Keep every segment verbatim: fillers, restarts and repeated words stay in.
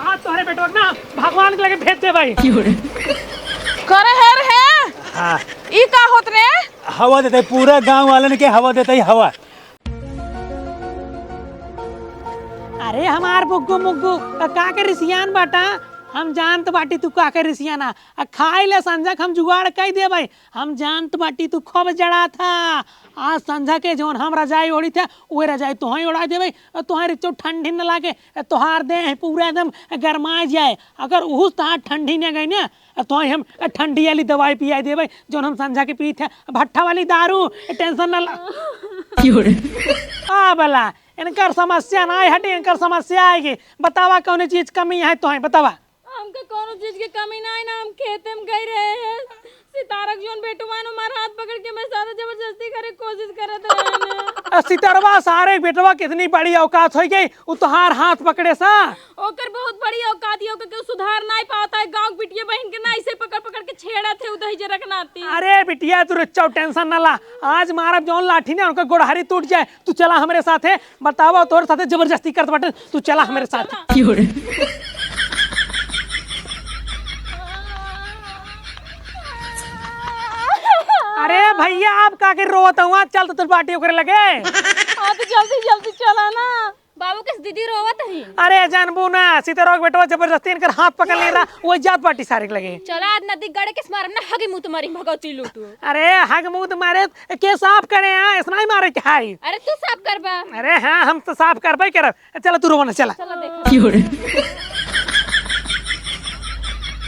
आज तोहरे बेटवा के ना भगवान के लगे भेज देबइ। करे है रे। हाँ। ई का होत रे? हवा देते, पूरा गांव वालन के हवा देते ही हवा। अरे हमार बुग्गू मुग्गू, त का के रिसियान बाटा? हम जानत बाटी तू का के रिसियाना। आ खाइ ले संझक हम जुगाड़ कइ देबइ। हम जानत बाटी तू खूब जड़ाथा। आज संझा के जौन हम रजाई ओढ़ी थे, उहे रजाई तोहई ओढ़ाइ देबइ। आ तोहई रिचो ठंडी न लागे। आ तोहार देह पूरा एकदम गरमाइ जाए। अगर उहुस तोहार ठंडी न गइ न, आ तोहई हम ठंडी वाली दवाई पियाइ देबइ, जौन हम संझा के पीत है, भट्ठा वाली दारू। टेंशन न ला। आ बला, इनकर समस्या नाहीं हटी, इनकर समस्या आइगी। बतावा कौनो चीज कमी है तोहई, बतावा। हमका कौनो चीज के कमी नाहीं ना, हम खेते में गइ रहे हैं। सितारा के जौन बेटवा है ना, हमार हाथ पकड़ के मैं सारा जबरदस्ती करे के कोशिश करत रहे हैं। आ सितरवा सारे के बेटवा कितनी बड़ी औकात होइ गइ, उ तोहार हाथ पकड़े सा। ओकर बहुत बड़ी औकात है, ओकर केहू सुधार नाहीं पावत है। गाँव के बिटिया बहिन के ना ऐसे पकड़ पकड़ के छेड़त है, उदही जे रखनाती। अरे बिटिया, तू रुच्चो, टेंशन न ला। आज मारब जौन लाठी ना, उनका गोड़हरी टूट जाए। तू चला हमरे साथे, बतावा, तोरे साथे जबरदस्ती करत बाटे, तू चला हमरे साथे। अरे भइया, आप का के रोवत हुआ? चल तो तोर बाटी ओकरे लगे। हाँ, तो जल्दी जल्दी चला ना। बाबू के दीदी रोवत ही। अरे जानबू ना, सितरवा के बेटवा जबरदस्ती इनकर हाथ पकड़ ले रहा, वही जात बाटी सारे के लगे। चला आज नदी गड़े के मारब ना, हगी मुँह तुम्हारी भगवती लूटू। अरे हग मुँह तुम्हारे के साफ करे हैं, ऐसना ही मारे के हाई। अरे तू साफ करबा। अरे हाँ, हम तो साफ करबे करब। चला तू रोवना, चला। चला देख।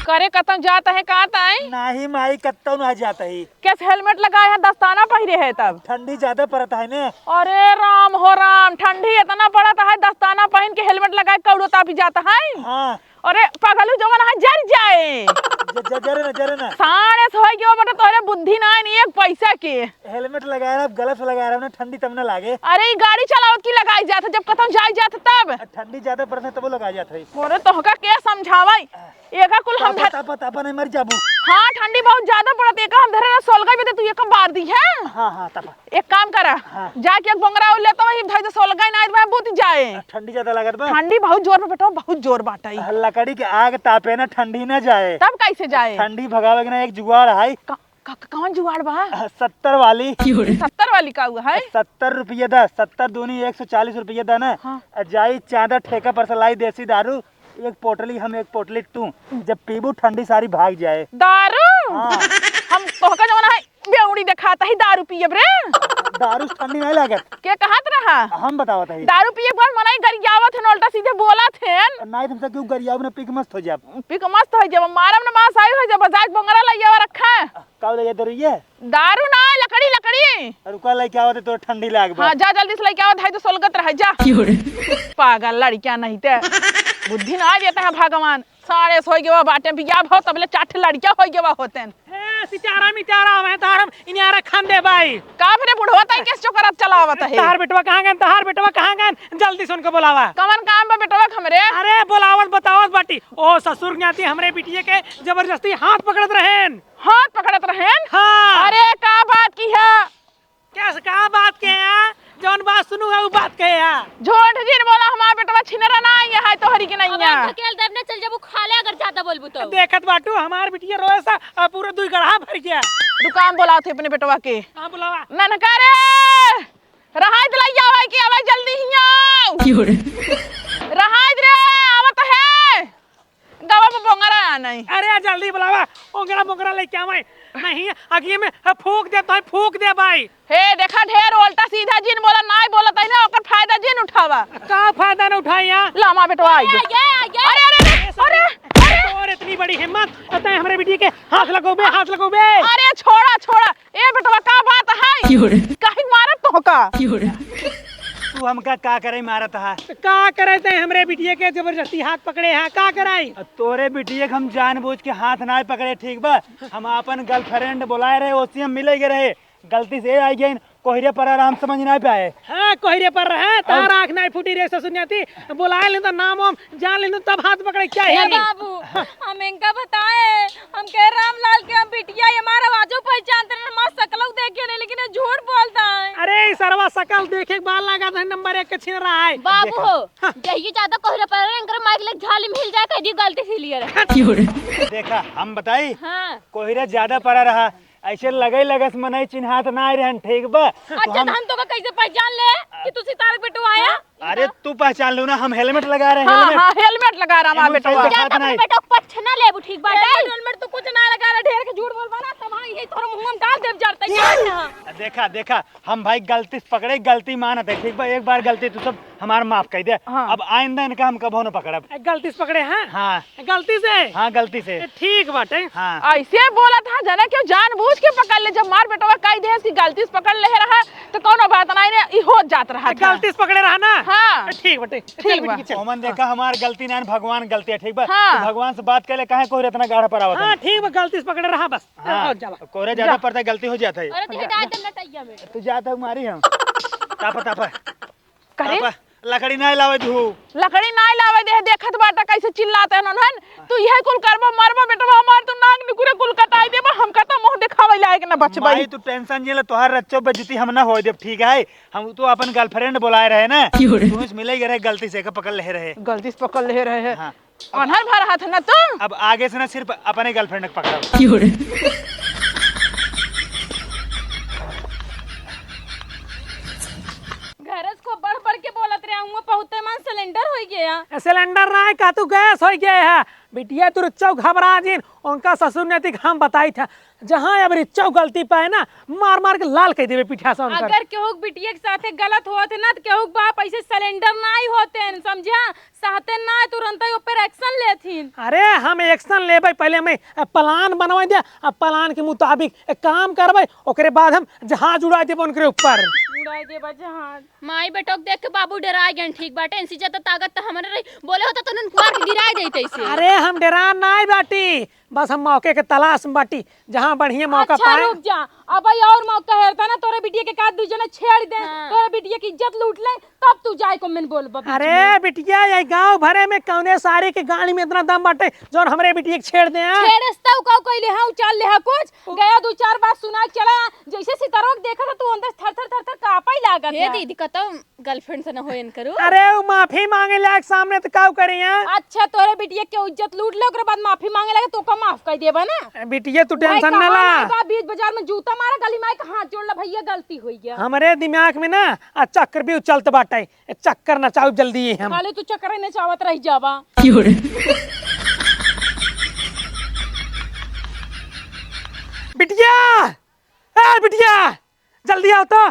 करे कतौ जात है का ताई? नाही माई, कत्तौ ना जात है। कैसे हेलमेट लगाए है, दस्ताना पहिरे है तब? ठंडी ज्यादा पड़त है ने। अरे राम हो राम, ठंडी इतना पड़त है, दस्ताना पहिन के हेलमेट लगाए कौड़ो तापी जात है। हाँ। अरे पगलू जवन है जर जाए। ज-, ज-, जरे ना, जरे ना। साढ़े सौ के वो बेटा तोहरे बुद्धि ना है, एक पैसा के। हेलमेट लगाए रहा, ग्लव्स लगाए रहा ना, ठंडी तब ना लागे। अरे ई गाड़ी चलावत की लगाई जात है, जब कतौ जाई जात है तब। आ, ठंडी ज्यादा पड़त है तबो लगाई जात है। अरे तोहका के समझावई? एका कुल हम तापा, धर- तापा, तापा नहीं मर जाबू। हाँ, ठंडी बहुत ज्यादा पड़त, एका हम धरे ना सोलगई में दे, तू एका बार दी है। हाँ, हाँ, तापा। एक काम करा, हाँ। जाके एक बोंगरा और लेता वही धर दे सोलगई ना, इतना बूत जाए। आ, ठंडी ज्यादा लागत बा। ठंडी बहुत जोर में बेटा, बहुत जोर बाटा ई। आ, लकड़ी के आग तापे ना, ठंडी ना जाए। तब कैसे जाए? ठंडी भगावे के ना एक जुगाड़ है। का- का-, का-, कौन जुगाड़ बा? सत्तर वाली। सत्तर वाली का हुआ है? सत्तर रुपये दा, सत्तर दूनी एक सौ चालीस रुपये दा ना। हाँ। आ जाई चादर ठेका पर से लाई देसी दारू, एक पोटली हम, एक पोटली तू। जब पीबू ठंडी सारी भाग जाए। दारू? हाँ। हम तोहका जमाना है बेवड़ी देखाता ही दारू पियब रे। दारू से ठंडी नहीं लागत। के कहत रहा? हम बतावत है। दारू पिए के बाद मनई गरियावत है, उल्टा सीधे बोलत है। नहीं, तुमसे क्यों गरियाव ने, पी के मस्त हो जाब। पी के मस्त हो जाब, मारब न मास आई हो जाब, जाए बोंगरा लइया रखा। का ले जाते रहिए? दारू ना, लकड़ी, लकड़ी। रुका, लेके आवत है, तो ठंडी लाग बा। हाँ, जा जल्दी से लेके आवत है, तो सोलगत रह जा। क्यों रे? पागल लड़कियां नहीं ते। बुद्धि ना देता है भगवान। साढ़े सौ के बा बाटे, बियाह भाव तबले चार ठे लड़कियां हो गवा होतेन। ए, सितारा मितारा, मैं तारम इनियारा खान दे भाई। का फिर बुढ़वा ताई केस चोकरत चलावत है? तहार बेटवा कहाँ गन? तहार बेटवा कहाँ गन? जल्दी से उनको बुलावा। कवन काम बा बेटवा के हमरे? अरे बुलावत बतावत बाटी। ओ ससुर ज्ञाति हमरे बिटिये के जबरदस्ती हाथ पकड़त रहेन। हाथ पकड़त रहेन? हाँ। अरे का बात की है? कैसे का बात के है? जौन बात सुनू है वो बात के है। झूठ जिन बोला, हमार बेटवा छिनरा ना आई है तोहरी के नहीं अबे है। ढकेल देब ना, चल जब वो खा ले अगर ज्यादा बोलबू तो। देखत बाटू हमार बिटिया रोए सा, आ, पूरा दुई गड़हा भर गया। दुकान बोलावत है अपने बेटवा के। हाँ बुलावा। ननका रे, रहाई दिलाई आवे के, आवे जल्दी हियाँ। क्यों रे? रहाई रे, आवत है। गवा में बोंगरा आ नहीं। अरे जल्दी बुलावा, ओंगरा बोंगरा लेके आवे। नहीं, अगिए में फूक दे तो फूक दे भाई। हे देखा ढेर उल्टा सीधा जिन बोला, नाई बोला तई ना, ओकर फायदा जिन उठावा। का फायदा ना उठाई यहाँ? लामा बेटवा आई गए। ये, ये, ये। अरे, अरे, अरे, अरे, अरे। और इतनी बड़ी हिम्मत, तै हमरे बिटिया के हाथ लगोबे, हाथ लगोबे। अरे छोड़ा, छोड़ा। ए बेटवा, का बात है? क्यों रे? काहे मारत तोहका? क्यों रे? तू हमका का करे मारत हा? त का करे तै हमरे बिटिया के जबरदस्ती हाथ पकड़े हा, का कराई? तोरे बिटिया के हम जानबूझ के हाथ नाय पकड़े, ठीक बा? हम आपन गर्लफ्रेंड बुलाए रहे, ओसी हम मिले गए रहे, गलती से आई गई। कोहिरे पर आराम समझ नाहीं पाए। हाँ, कोहिरे पर रहे, तार अब आँख नाहीं फूटी रे ससुर नाती। बोलाए लेन तो नाम वाम जान लेन तब हाथ पकड़े क्या हे है? बाबू, हम इनका बताए, हम कहे रामलाल के हम बिटिया, ये हमारा आवाजो पहचानते नहीं, हमारा शकलो देखे नहीं, लेकिन ये झूठ बोलता है। अरे, ई सरवा शकल देखे के बाद लागत है नंबर एक के छिनरा है। बाबू देखा। हो, हाँ। जहिये ज्यादा कोहिरे पर रहे, इनकर माइक ले झाली में हिल जाए, कह दी गलती से लिए रहे। देखा, हम बताई, हाँ। कोहिरे ज्यादा पड़ा रहा, ऐसे लगे लगस मनई चिन्हात ना आए रहन, ठीक बा? तो अच्छा, हम तो हम तोका कैसे पहचान ले कि तू सितार के बेटवा आया? अरे, तू पहचान लू ना, हम हेलमेट लगा रहे हैं, हाँ, हेलमेट। हाँ, हेलमेट लगा रहा है, हेलमेट बेटवा। लगा। ज्यादा अपने बेटा को पछ ना लेबू, ठीक बाटे? हेलमेट, हेलमेट तो कुछ ना लगा रहा, ढेर के झूठ बोलबा ना, सब हाँ, यही तोहर मुंह में डाल देब जरते, जान ना। देखा, देखा, हम भाई गलती से पकड़े, गलती मानत है, ठीक बा? एक बार गलती तू सब हमार माफ कर दे। हाँ। अब आइंदा इनका हम कबो न पकड़ब। ए, गलती से पकड़े हैं? हाँ। ए, गलती से? हाँ, गलती से। ए, ठीक बाटे। हाँ। ऐसे बोला था जना, क्यों जानबूझ के पकड़ ले, जब मार बेटवा कह दे कि गलती से पकड़ ले रहा, तो कौनो बात नहीं ने, ई हो जात रहा ए, था। गलती से पकड़े रहा ना? हाँ। ए, ठीक बाटे। ठीक चल बा। बेटी, चल। ओमन देखा, हमार गलती ना, भगवान गलती है, ठीक बा? हाँ। तू भगवान से बात कर ले, काहे कोई इतना गाढ़ा पर आवत है? हाँ, ठीक बा, गलती से पकड़े रहा बस। हाँ, हो जावा। कोहरे ज्यादा जा। पड़ता है, गलती हो जाता है। अरे, तो हटा दे लटैया में। तू जा तो मारी हम। तापा, तापा। करे? तापा, लकड़ी ना लावे तू। लकड़ी ना लावे दे, देखत बाटा कैसे चिल्लाते हैं उन्हन। तू यह कुल करबा, मरबा बेटवा हमार, तू नाक निकुरे कुल कटाई देबा, हमका तो मुंह दिखावे लायक न बचबा। माई, तू टेंशन जे ले, तोहार रच्चो बेइज्जती हम ना होए देब, ठीक है? हम तो अपन गर्लफ्रेंड बुलाए रहे ना। क्यों रे? तू मिले गए रहे, गलती से के पकड़ ले रहे। गलती से पकड़ ले रहे हैं। हाँ। अनहर भर हाथ न तू। अब आगे से ना सिर्फ अपने गर्लफ्रेंड के पकड़ब। क्यों रे? घरस को बढ़ बढ़ के बोलत रहे, हुआ बहुते मन सिलेंडर हो गया। सिलेंडर ना है, का तू गैस हो गया है। बिटिया तू रुच्चो घबरा जिन, उनका ससुर ने तिक हम बताई था। जहाँ अब रिच्चो गलती पाए ना, मार मार के लाल कह देवे पीठा से उनकर। अगर केहू के बिटिया के साथे गलत होत है ना, तो केहू के बाप ऐसे सिलेंडर ना ही होते हैं, समझा? सहते ना, तुरंत ही ऊपर एक्शन लेथिन। अरे, हम एक्शन लेबे, पहले हमें प्लान बनवाई दे, आ प्लान के मुताबिक एक काम करबे, ओकरे बाद हम जहाज उड़ाई देबे उनके ऊपर। उड़ाई देबे जहाज। माई बेटो के देख के बाबू डरा गए, ठीक बाटे, इनसे ज्यादा ताकत तो हमरे रही, बोले होता तो उन्हें मार के गिराई देते इसे। अरे, हम डरा नाई बाटी, बस हम मौके के तलाश में बाटी, जहाँ बढ़िया मौका अच्छा, पाए। रुक जा, अब भाई और मौका हेरता ना, तोरे बिटिया के का दू जने छेड़ दे, हाँ। तोरे बिटिया की इज्जत लूट ले, तब तू जाए को मन बोल बबी अरे जी। बिटिया, ये गांव भरे में कौने सारे के गाड़ी में इतना दम बाटे, जौन हमरे बिटिया के छेड़ दे, हाँ? छेड़स तो का कइले, हाँ, उचाल ले, हाँ, कुछ? गया दू चार बार सुना चला, जैसे सितारों के देखा था, तू अंदर थर थर थर थर कांपे लागत हे है। दीदी, कतौ गर्लफ्रेंड से न होयन करू। अरे, उ माफी मांगे लायक सामने तो काऊ करी, हाँ? अच्छा, तोरे बिटिया के इज्जत लूट ले, ओकरे बाद माफी मांगे लगे, तो का माफ कर देबा ना? ए, बिटिया, तू भाई, टेंशन ना कहाँ ला। ना बा, बीच बाजार में जूता मारा, गली में आके हाथ जोड़ ला, भैया, गलती होई गया। हमरे दिमाग में ना आ चक्र भी उचलत बाटे, ए, चक्कर नचाऊ जल्दी ही हम। खाली तू चक्कर नचावत रह जाबा। क्यों रे? बिटिया, ए, बिटिया, जल्दी आओ तो।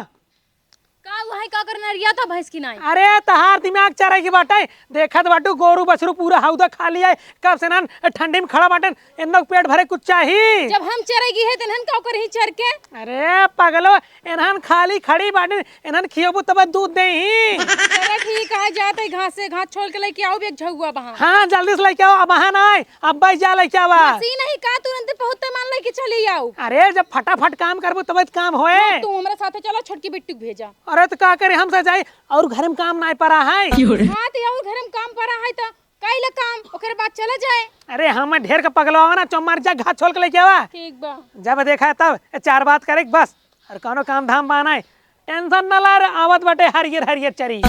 का हुआ है, का करना रिया था भैंस की नाई? अरे, तहार दिमाग चरई की बाटे, देखत बाटू गोरू बछरू पूरा हौदा खाली है, कब से ना ठंडी में खड़ा बाटन, इन्नो पेट भरे कुछ चाही। जब हम चरई की है, त इन्हन का करही चर के? अरे पगलो, इन्हन खाली खड़ी बाटन, इन्हन खियोबू तब दूध देही। चला ठीक है, जात है घास से, घास छोल के लेके आओ, एक झौआ बहा। हाँ, जल्दी से लेके आओ, अब बहा ना आए, अब बैठ जा लेके आवा। मशीन है का, तुरंत बहुत मान लेके चली आओ। अरे, जब फटाफट काम करबू तब तो काम होए। हाँ, तू हमरा साथे चला, छोटकी बिट्टू के भेजा। अरे तो का करे, हमसे जाई और घर में काम नाय परा है। हाँ, तो और घर में काम परा है तो कई ले काम, ओकरे बाद चला जाए। अरे हम ढेर के पगलवा ना, चुप मार जा, घास छोल के लेके आवा। ठीक बा। जब देखा तब चार बात करे बस, और कौनो काम धाम बा नाय। टेंशन ना ला रे, आवत बाटे हरियर हरियर चरी।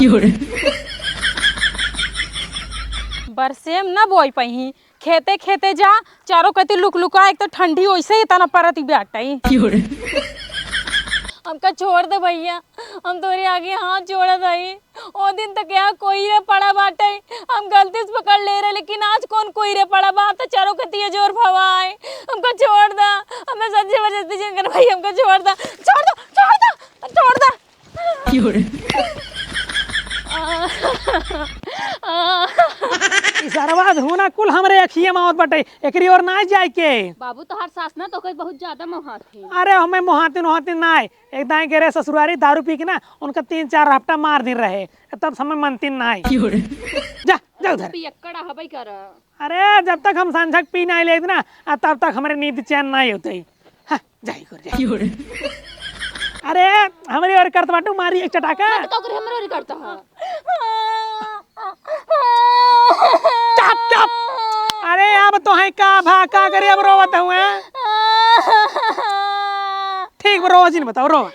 बरसेम ना बोई पही, खेते खेते जा, चारों कती लुक लुका, एक तो ठंडी वैसे ही इतना परत ही बाटे। क्यों रे? हमका छोड़ दे भैया, हम तोरे आगे हाथ जोड़त हई। ओ दिन तक यहाँ कोहिरे पड़ा बाटे, हम गलती से पकड़ ले रहे, लेकिन आज कौन कोहिरे पड़ा बा? तो चारों कती जोर भवा है, हमका छोड़ दा, हमें सच्ची जबरदस्ती जिन कर भाई, हमका छोड़ दा, छोड़ दो, छोड़ दो, छोड़ दा। क्यों रे? ई सरवा धुना कुल हमरे अखिए में आवत बाटे, एकरी ओर ना जाए के। बाबू, तोहार सास ना तोके बहुत ज्यादा मोहात है। अरे, हमें मोहातिन ओहातिन ना है। एक दाई के रे ससुरारी दारू पी के ना उनका तीन चार रपटा मार दिन रहे, तब समय मनतिन ना है। क्यों रे? जा, जा उधर। पियक्कड़ा हबई कर। अरे, जब तक हम संझक पी ना लेत ना, आ तब तक हमरे नींद चैन ना होते। हाँ, जाई कर जाई। क्यों रे? अरे, हमरे ओर करत बाटू, मारी एक चटाका। हाँ, तो का करी, हमरे ओर करत ह। चुप, चुप। अरे, अब तोहइ का भा, का करी, अब रोवत हुए? ठीक बा, रोवा जिन, बताओ, रोवा।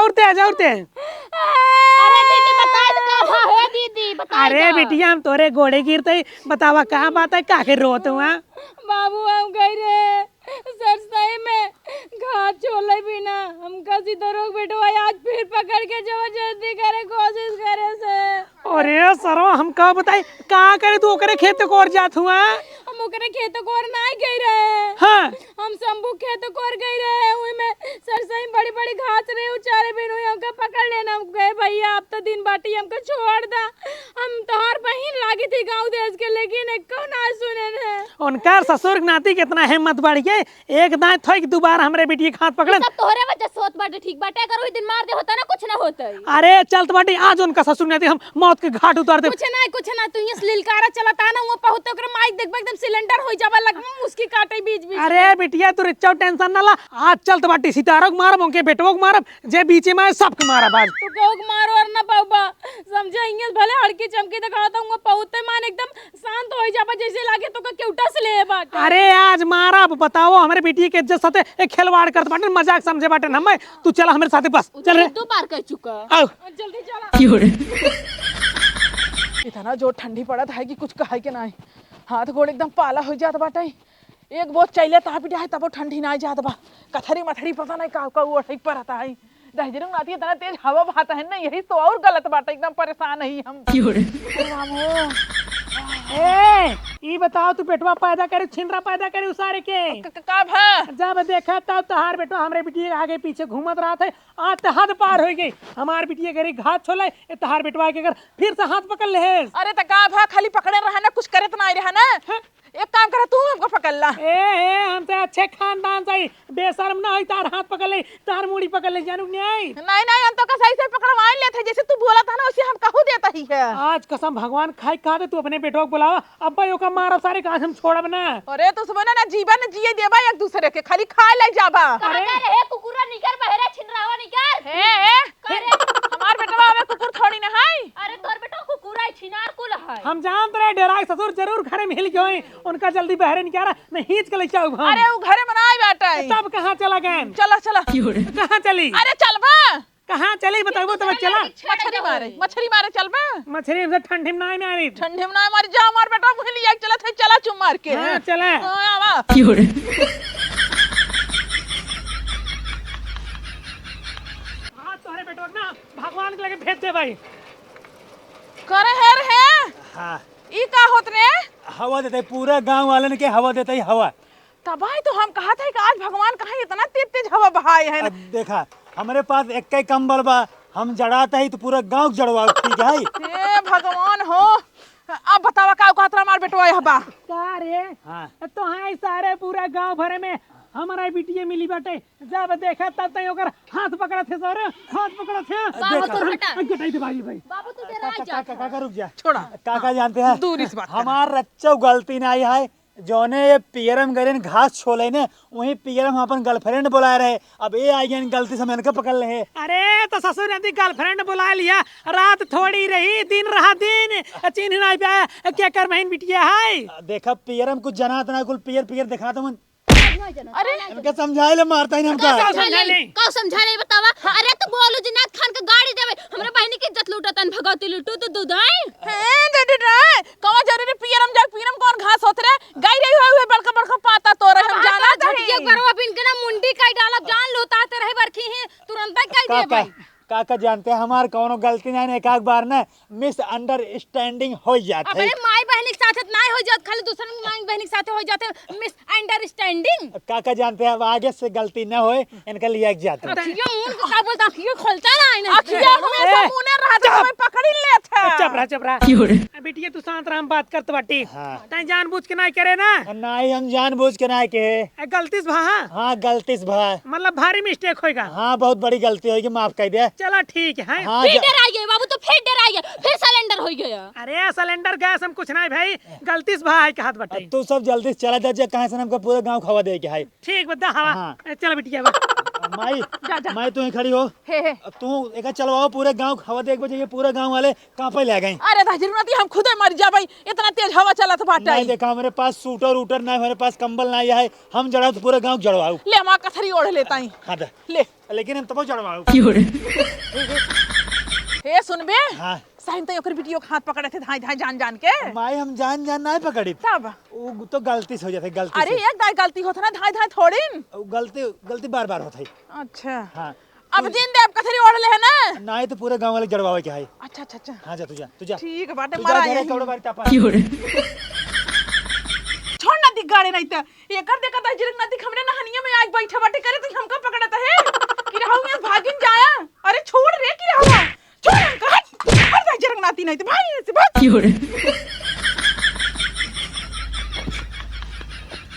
और तेज, और तेज। अरे दीदी, बताए तो का भा हो दीदी, बताए अरे तो। बिटिया, हम तोरे गोड़े गिरत ही, बतावा का बात है, का के रोत हुआ? बाबू, हम गई रहे सरसई में घास छोले बिना, हमका सितरोक बेटवा आज फिर पकड़ के जबरदस्ती करे कोशिश करे से। अरे सरवा, हम का बताई, का करे तू ओकरे खेत कोर जात हुआ? हम ओकरे खेत कोर नाई गई रहे। हाँ। हम शंभू खेत कोर गई रहे, उही में सरसई बड़ी बड़ी घास रहे, उचारे बिन हुई हमका पकड़ लेना। हम कहे, "भैया, अब तो दिन बाटी, हमका छोड़ दा, हम तोहार बहिन लागी थी गाँव देश के, लेकिन एको ना सुने ने।" उनकर ससुर के नाती कितना हिम्मत बढ़ गए, एक दाएं थोइक दुबारा हमरे बिटिया के हाथ पकड़न। सब तोहरे वजह से होत बाटे, ठीक बाटे, अगर वही दिन मार दे होता ना, कुछ ना होता। अरे चलत बाटी, आज उनका ससुर नाती हम मौत के घाट उतार दे। कुछ ना, कुछ ना, तू ये लिलकारा चलता ना, वो पहुँचते ओकरे माइक देखबे एकदम सिलेंडर हो जाबा, लग उसकी काटे बीच बीच अरे में। बिटिया, तू रिच्चो टेंशन ना ला, आज चलत बाटी सितारोक मारब, उनके बेटवोक मारब, जे बीचे में आए सबके मारब आज। तू केहू के मारो और ना पाउबा, समझे, हियाँ भले हड़की चमकी दिखावत हूँ, पहुँचते मान एकदम शांत हो जाबा, जैसे लागे तो का केवटा से ले बाटे। अरे आज मारब, बताओ, हमरे बिटिया के इज्जत साथे एक खिलवाड़ करत बाटे, मजाक समझे बाटे न हमें। तू चला हमरे साथे बस, चल रे। दो बार कह चुका। आओ। जल्दी चला। इतना जोर ठंडी पड़त है कि कुछ कहे के नाही। हाथ गोड़ एकदम पाला हो जात बाटे। एक बोझ चइले ताप दिया है, तबो ठंडी ना जात बा। कथरी मथरी पता नहीं का का ओढ़े के पड़त है। दहिजरू नाती इतना तेज हवा बहत है ना, यही तो और गलत बाटे, एकदम परेशान ही हम। क्यों रे? अरे राम हो। ए, ई बताओ, तू बेटवा पैदा करे, छिनरा पैदा करे उसारे के? क-, क-, का भा? जब देखा तब तहार बेटवा हमरे बिटिया के आगे पीछे घूमत रहत है। आज तो हद पार हो गई। हमार बिटिया करे घात छोले, ए तहार बेटवा के अगर फिर से हाथ पकड़ ले है। अरे त का भा, खाली पकड़े रहा ना, कुछ करत ना रहा ना। हाँ। एक काम करा, तू हमको पकड़ ला। ए, ए, हम तो अच्छे खानदान से ही, बेशर्म ना होई, तार हाथ पकड़ ले, तार मूड़ी पकड़ ले, जानू कि नहीं? नहीं, नहीं, हम तो का सही से पकड़वाए लेत है, जैसे तू बोला था ना, वैसे हम कहू देता ही है। आज कसम भगवान खाई खा दे, तू अपने बेटवा को बुलावा, अब भाई ओका मारब सारे का, आज हम छोड़ब ना। अरे, तो सुबह ना, ना जीवन जिए देबा एक दूसरे के, खाली खाए ले जाबा। अरे। अरे, हे कुकुरा निकर बहरे, छिनरावा निकर। हे, हे, का रे? हमार बेटवा हमें कुकुर थोड़ी ना है। अरे, तोर बेटवा कुकुर है, छिनार कुल है। हम जानत रहे, डेराई ससुर जरूर घरे में हिल गए होई, उनका जल्दी बहरे निकारा, नहीं हीच के ले जाऊ हम। अरे, वो घरे में ना आई बाटे। तब कहाँ चला गए? चला, चला। कहाँ चली? अरे, चलबा। कहाँ चली बताबो तब चला। मछरी मारे, मछरी मारे चलबा। मछरी हमसे ठंडी में ना मारी। ठंडी में ना मारी, जा हमार बेटवा मुहे लिया के चला थे, चला चुम मार के। हाँ, चला। हाँ, आवा। आज तोहरे बेटवा के ना भगवान के लगे भेज दे भाई। करे हेर है? हाँ। ई का होत रे? हवा देते, पूरा गांव वालन के हवा देते ही हवा। तबाही तो हम कहत है कि आज भगवान कहाँ इतना तेज तेज हवा बहाए है। अब देखा, हमरे पास एक ही कंबल बा, हम जड़ात ही तो पूरा गांव के जड़वाओ, ठीक है? हे भगवान हो, अब बतावा का कहत रहा हमार बेटवा यह बा? का रे? हाँ। तो हाँ, सारे पूरा गांव भरे में हमारा बिटिया मिली बाटे, जब देखा तब तई ओकर हाथ पकड़त है सर, हाथ पकड़त है। बाबू, देख, तू हटा। अरे, हटाई दे भाई, भाई। बाबू, तू डेरा काका, जा। काका, काका, रुक जा। छोड़ा। काका जानते हैं, दूरी से बात कर। हमार रच्चो गलती ना आई है, जौने ये पियरम गरेन घास छोले ने, वहीं पियरम हम अपन girlfriend बुलाए रहे। अब ये आई गई गलती से हम इनके पकड़ ले हैं। अरे, तो ससुर यदि girlfriend बुला लिया, रात थोड़ी रही, दिन रहा दिन, चिन्ह ना पाया, क्या कर बहन बिटिया है? देखा, पियरम कुछ जनात ना, कुल पियर पियर दिखा तो मन। अरे! इनके समझाए ले, मारता ही ना हमका। का समझाए ले? का समझाए ले बतावा? अरे तू बोलू जिन्नात खान के गाड़ी देवे, हमरे बहिनी के इज्जत लूटतन, भगवती लूटू तू दूध आई। हैं, डे, डे, डे, कौन जरूरी पियरम जाए, पियरम कौन घास होत रे? गाई रही हुए, हुए बड़का, बड़का पाता तो रहे, हम जाना था। झटिया गरवा बिन के ना मुंडी काई डालब, जान लूटाते रहे बरखी ही, तुरंत ही काई का, देबै। का? काका जानते हैं, हमार कौनो गलती नहीं, एक आध बार ना misunderstanding हो जात है। अबे माई बहनी के साथ नाई हो जात, खाली दूसरन माई बहनी के साथ हो जात है misunderstanding। काका जानते हैं, अब आगे से गलती न होए, इनका लिया के जाते हैं। अखिया उनके का बोलता, अखिया खोलता ना इन्हें। अखिया हमेशा ए, मुने रहत है, चुप। हमें पकड़ी लेत है। चुप रहा, चुप रहा। क्यों रे? ए, बिटिया तू शांत रहा, हम बात करत बाटी। हाँ। तैं जानबूझ के नाई करे ना? नाई, हम जानबूझ के नाई के। ए, गलती से भा, हाँ? हाँ, गलती से भा। मतलब भारी mistake होइगा। हाँ, बहुत बड़ी गलती होइगी, माफ कर दे। चल, हाँ, ठीक है। हाँ, फिर जा। डराइ गए बाबू, तो फिर डराइ गए, फिर सिलेंडर होइ गया। अरे, सिलेंडर गैस हम कुछ नाहीं भाई, गलती से भाई के हाथ बटे। अब तू सब जल्दी से चला जा, जा, कहाँ से हमका पूरा गाँव खवा दे के है। ठीक बता, हवा। हाँ। ए, चल बिटिया बा। माई, जा, जा। माई, तू ही खड़ी हो। हे, हे। अब तू एक चलवाओ पूरे गाँव खवा दे, एक बजे ये पूरा गाँव वाले कांपे लागे। अरे दाई जरगनाती, हम खुदे मर जाबे, इतना तेज हवा चलत बाटे। नाहीं, देखा, हमरे पास सूटर उटर नाहीं, हमरे पास कंबल नाहीं है, हम जड़ाऊ तो पूरे गाँव जड़वाऊ। ले, हम कथरी ओढ़ लेताई। हाँ, दे। ले। लेकिन हम तबो जड़वाऊ। की हो रे? हे, सुनबे? हाँ। साइन तो ओकर बिटियो के हाथ पकड़े थे, धाई, धाई, जान, जान के। माई, हम जान, जान नाहीं पकड़ी। तब? वो तो गलती से हो जाते, गलती अरे, से। एक दाई गलती होत ना, धाई, धाई थोड़ी न। वो गलती, गलती बार, बार होत है। अच्छा। हाँ। अब तू दिन दे, अब कथरी ओढ़ ले है ना? नाहीं तो पूरे गाँव वाले जड़वावे के है। अच्छा, अच्छा, अच्छा। हाँ, जा, तू जा, तू जा। ठीक बाटे, तू जा, मरा जा रे, यही। कौड़ो बारी तापा। की हो रे? छोड़ ना दिख गाड़े नाहीं तो। एकर देखा दाई जरगनाती, हमरे नहनिया में आज बैठा बाटे करे तो हमका पकड़त है। कि रहू यहाँ भागिन जाया। अरे छोड़ रे, कि रहू। छोड़ हमका, हट। हट दाई जरगनाती, नाहीं तो भाग यहाँ से, भाग। की हो रे?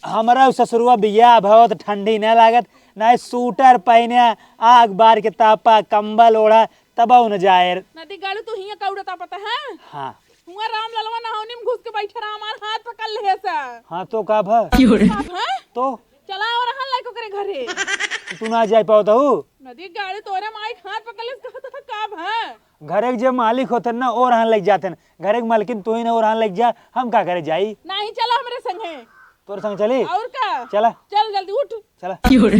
हमरा ससुरवा बियाह भवा त ठंडी न लागत, नाहीं सूटर पहिने, आग बार के तापा, कंबल ओढ़ा, तबहु न जाए। नदी गाड़ू तू हियाँ कौड़ा तापत है? हाँ। हुआँ रामललवा नहौनी में घुस के बैठे रहा, हमार हाथ पकड़ ले है सा। हाँ, तो का भा? की हो रे? का भा? तो? चला और हन लाइक ओकरे घरे। तू ना जाए पाओ तो? नदी गाड़ू तोरे माई के हाथ पकड़ ले, कहा था का भा? घरे के जे मालिक होते ना, और हन लाइक जाते ना। घरे के मालकिन तू ही ना, और हन लाइक जा, हम का करे जाई? नाहीं, चला हमरे संगे। तोरे संग चली? और का? चला। चल जल्दी उठ। चला। की हो रे?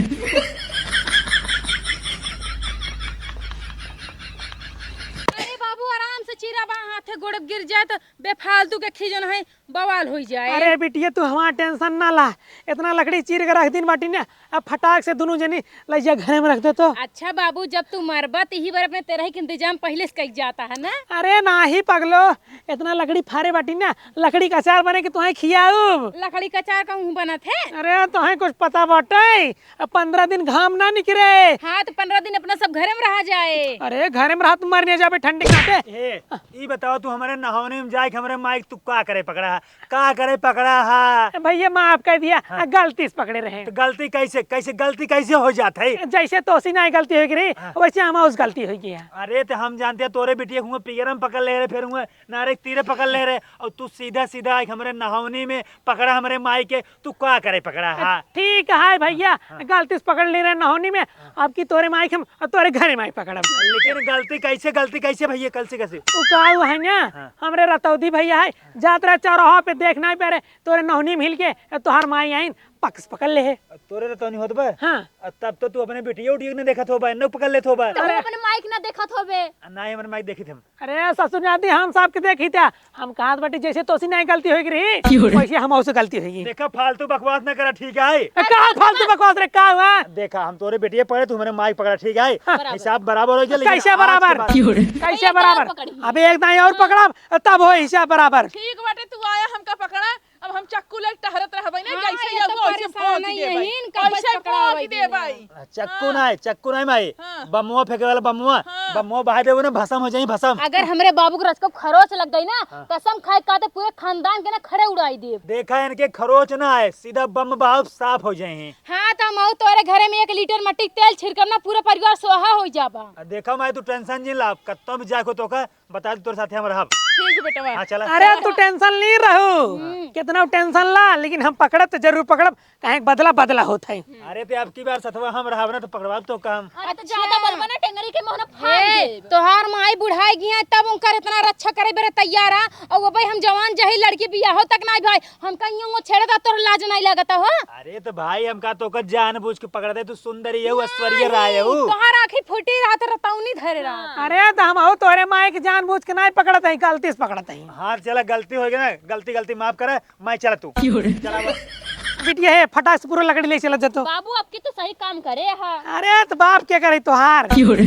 अरे बाबू, आराम से चीरा बा, हाथे गोड़ गिर जाए तो बेफालतू के खीजन है, बवाल होइ जाए। अरे बिटिया, तू हमार टेंशन ना ला, इतना लकड़ी चीर के रख दिन बाटी ना, अब फटाक से दुनू जनी लइजा घरे में रख दे तो। अच्छा बाबू, जब तू मरबा त इही बार अपने तेरही के इंतजाम पहिले से कइक जाता है ना। अरे नाहीं पगलो, इतना लकड़ी फारे बाटी ना, लकड़ी का अचार बने कि तुहें खियाऊब। लकड़ी का अचार कहूँ बनत है? अरे तुहें कुछ पता बाटे, अब पन्द्रह दिन घाम ना निकरे। हाँ, तो पन्द्रह दिन अपना सब घरे में रहा जाए। अरे घरे में रहा, तू मर नहीं जाबे ठंडी के नाते। ए, ई बताओ, तू हमरे नहौनी में जाए के हमरे माई के तू का करे पकड़ा है? का करे पकड़ा हा? भइया माफ कर दिया, हाँ। आ, गलती से पकड़े रहे। तो गलती कैसे, कैसे, गलती कैसे हो जात है? जैसे तोसी नाहीं गलती होइ गई रही, हाँ। वैसे हमार उस गलती होइ गई है। अरे तो हम जानते हैं तोरे बिटिया के हुआँ पियरम पकड़ ले रहे, फिर हुआँ नारे तीरे पकड़ ले रहे, और तू सीधा सीधा आके हमरे नहौनी में पकड़ा हमरे माई के, तू का करे पकड़ा हा? ठीक है भइया, हाँ। गलती से पकड़ ले रहे नहौनी में, अब की तोरे माई के हम, तोरे घरे माई पकड़ब। लेकिन गलती कैसे, गलती कैसे भइया, कैसे, कैसे? उ का हुआ है ना, हाँ। हमरे रतौदी भइया है, जात रहे चौराहा पे, देख नाहीं पा रहे, तोरे नहनी में हिल के तोहार माई आइन, पकस पकड़ ले है। तोरे रतौनी होत बा? हाँ। आ, तब तो तू अपने बिटिया उटिया के न देखत होबा, न पकड़ लेत होबा। तो अरे। अपने माई के ना देखत होबे। आ, नाहीं, हमरे माई देखित हम। अरे ससुर जाती हम सबके देखी था, हम कहत बाटी जैसे तोसी नाहीं गलती होइ गई रही, की हो रे? वैसे हम उसे गलती होइ गई। देखा, फालतू बकवास ना करा, ठीक है? ए, का फालतू बकवास रे, का हुआ? देखा, हम तोरे बिटिया पकड़े, तू हमरे माई पकड़ा, ठीक है? हाँ। बराबर। हिसाब बराबर होइ जाए, लेकिन कैसे आज के बराबर? बाद की हो रे? कैसे एक दाईं और बराबर? पकड़ी। अब एक दाईं और हाँ। पकड़ब, तब हो हिसाब बराबर। ठीक बाटे, तू आया हमका पकड़ा, अब हम चक्कू लेके टहरत रहबै ना, हाँ, जैसे ये ये तो वो ऐसे परेशान भोंक नहीं देबै। है, इनका बस ऐसे पकड़ावै भोंक देबै। देना। आ, चक्कू हाँ। नाहीं, चक्कू नाहीं माई। हाँ। बम्मुआ फेंके वाला बम्मुआ। हाँ। बम्मुआ बहाय देबो ना, भसम होइ जाई, भसम। अगर हमरे बाबू के रचकब खरोच लग गई ना, हाँ। कसम खाए का तो पूरे खानदान के ना खड़े उड़ाई देब। देखा, इनके खरोच ना आए, सीधा बम बहाव, साफ होइ जाई। हाँ, तो हम तोरे घरे में एक लीटर मट्टी के तेल छिड़कब ना, पूरा परिवार सोहा होइ जाबा। आ, देखा माई, तू टेंशन जिन ला, कत्तो भी जाए को तो का, बता दे, तोरे साथे हम रहब। ठीक बेटवा। हाँ, चला। अरे, तू टेंशन ली रहू। हम्म। कितना टेंशन ला, लेकिन हम पकड़ब तो जरूर पकड़ब, काहे कि बदला, बदला होत है। अरे, ते अब की बार सथवा हम रहब ना, तो पकड़वाब तो काम। अरे, तो ज्यादा बोलबा ना, टेंगरी के मोहना फाड़ ए, देब। तोहार माई बुढ़ाई गई है, तब उनकर इतना रक्षा करे बेरे तैयार है, और वो भाई हम जवान जही लड़की बियाहो तक नाहीं भाई, हम कहीं वो छेड़े दा, तोर लाज नाहीं लगता हो? अरे तो भाई, हम का तो ओकर जानबूझ के पकड़त है, तू सुंदरी है, ऐश्वर्या राय है। तोहार आँखी फूटी रहत, रतौनी धरे रहत। अरे तो हम हो तोरे माई के जानबूझ के नाहीं पकड़त है, गलती से पकड़त है। हाँ, चला, गलती होइ गई ना, गलती, गलती माफ करे, माई चला तू। की हो रे? चला बस। बिटिया है, फटाक से पूरा लकड़ी ले चला जा तो। बाबू, अब की तो सही काम करे हा। अरे तो बाप के करे तोहार? की हो रे?